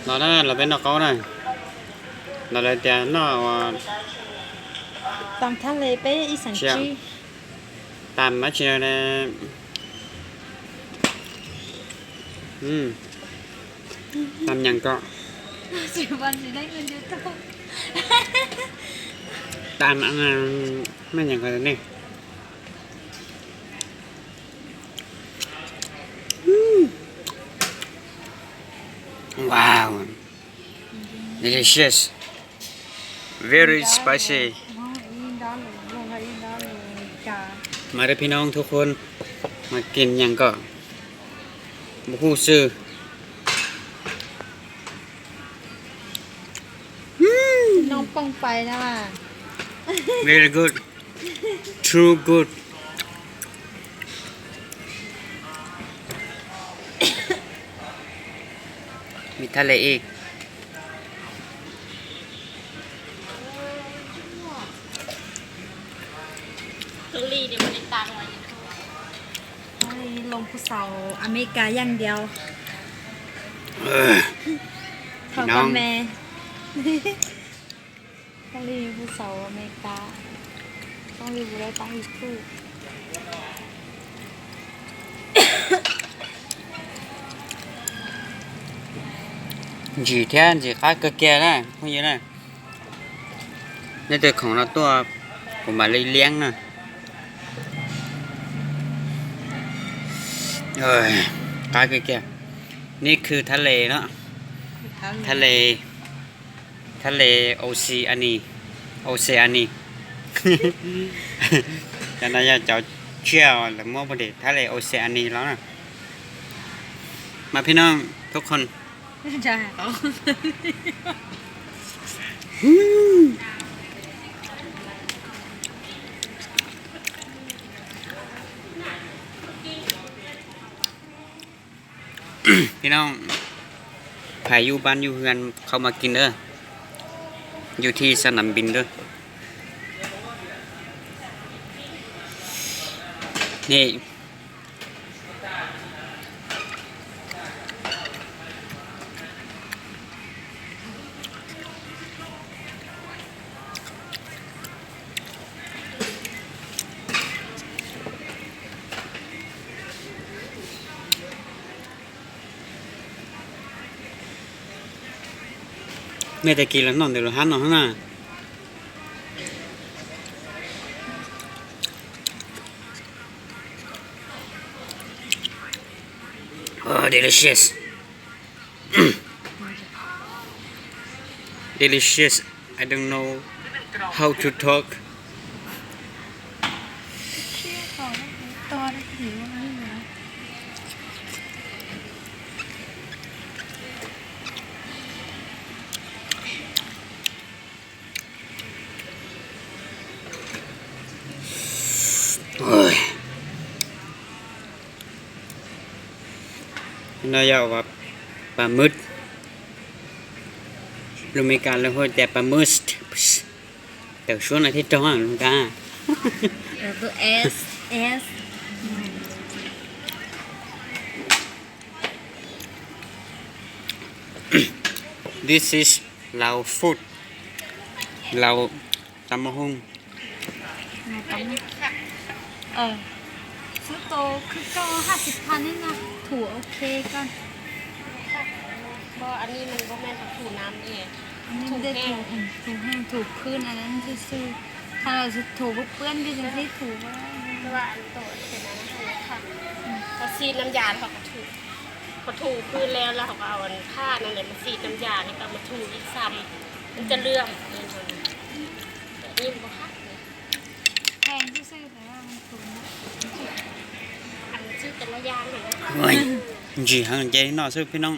ລາວນັ້ນລາວເປັນນອກເກົານະ ລາວໄດ້ແຕ່ນອກວ່າ ຕຳທະເລເປ້ອີ່ສັງຈີ ຕຳມາຊິເນ ອືມ ຕຳຫຍັງເກາະ ຊິວັນຊິໄດ້ເງິນຢູທູບ ຕຳອັນນັ້ນ ແມ່ນຫຍັງເກາະນີ້? ວ້າວ delicious, very spicy. ມາເດີພີ່ນ້ອງທຸກຄົນ ມາກິນຫຍັງເກາະ ບໍ່ຮູ້ຊື່ ນ້ອງປ່ອງໄປນະວ່າ very good. Too good. ມີທະເລອີກ ໂຕລີນີ້ບໍ່ໄດ້ຕັ້ງໄວ້ ໂອ້ຍ ລົງຜູ້ສາວອາເມລິກາຢ່າງດຽວ ເອີ ເຂົ້າກັບແມ່ ຕ້ອງລີຜູ້ສາວອາເມລິກາ ຕ້ອງລີບໍ່ໄດ້ຕັ້ງຢູທູບ ຈີແທ້ຈີ ຄ້າຍກະແກ່ນະ ພວກນີ້ນະ ໃນແຕ່ຂອງລາວຕົວະ ຜົມມາລີ້ລ້ຽງນະ ເອີຍ ຄ້າຍກະແກ່ ນີ້ຄືທະເລເນາະ ທະເລ ທະເລໂອຊີອານີ ໂອເຊອານີ ຈະນາຍາເຈົ້າເຈົ້າລະມໍບໍ່ດີ ທະເລໂອເຊອານີແລ້ວນະ ມາພີ່ນ້ອງທຸກຄົນ ພີ່ນ້ອງ ໃຜຢູ່ບ້ານຢູ່ເຮືອນເຂົ້າມາກິນເດີ ຢູ່ທີ່ສະໜາມບິນເດີ ນີ້. ແມ່ແຕ່ກີ້ລະນອນແຕ່ລະຫັ້ນເນາະຫັ້ນນະ ອໍ delicious. Delicious. I don't know how to talk. ໂອ້ຍ ເຮົາຢາກວ່າປາໝຶກ ລູກເມກາເລີຍໂຫດແຕ່ປາໝຶກ ແຕ່ຊ່ວງອາທິດຈອງລູກກາ ເອີ ເບີເອສ ເອສ This is Lao food. Lao ຕຳບັກຫຸ່ງ ເອີ ຊື້ໂຕຄືເກົ່າ ຫ້າສິບພັນນີ້ນະ ຖືໂອເຄກ່ອນ ບໍ່ ອັນນີ້ມັນບໍ່ແມ່ນເຮົາຖູນ້ຳເອງ ອັນນີ້ມັນໄດ້ຖູ ຖູແຫ້ງ ຖູພື້ນອັນນັ້ນຊື່ໆ ຖ້າເຮົາຖູບໍ່ເປື້ອນຄືຈັ່ງຊີ້ ຖູບໍ່ໄດ້ ແຕ່ວ່າອັນໂຕອັນເປັນອັນນັ້ນຫັ້ນແຫຼະ ເຮົາສີດນ້ຳຢາແລ້ວເຮົາກໍຖູ ພໍຖູພື້ນແລ້ວ ແລ້ວເຮົາກໍເອົາອັນຜ້ານັ້ນແຫຼະມາສີດນ້ຳຢາ ແລ້ວກໍເອົາມາຖູອີກຊ້ຳ ມັນຈະເຫຼື້ອມ ແບບນີ້ມັນບໍ່ຄັກເດ ແພງຊື່ໆ ແຕ່ວ່າມັນຄຸ້ມ ອັນຊື້ແຕ່ລະຢ່າງຫັ້ນນະ ໂອ້ຍ ຈີ່ຫັ້ນເຈເນາະ ຊື້ພີ່ນ້ອງ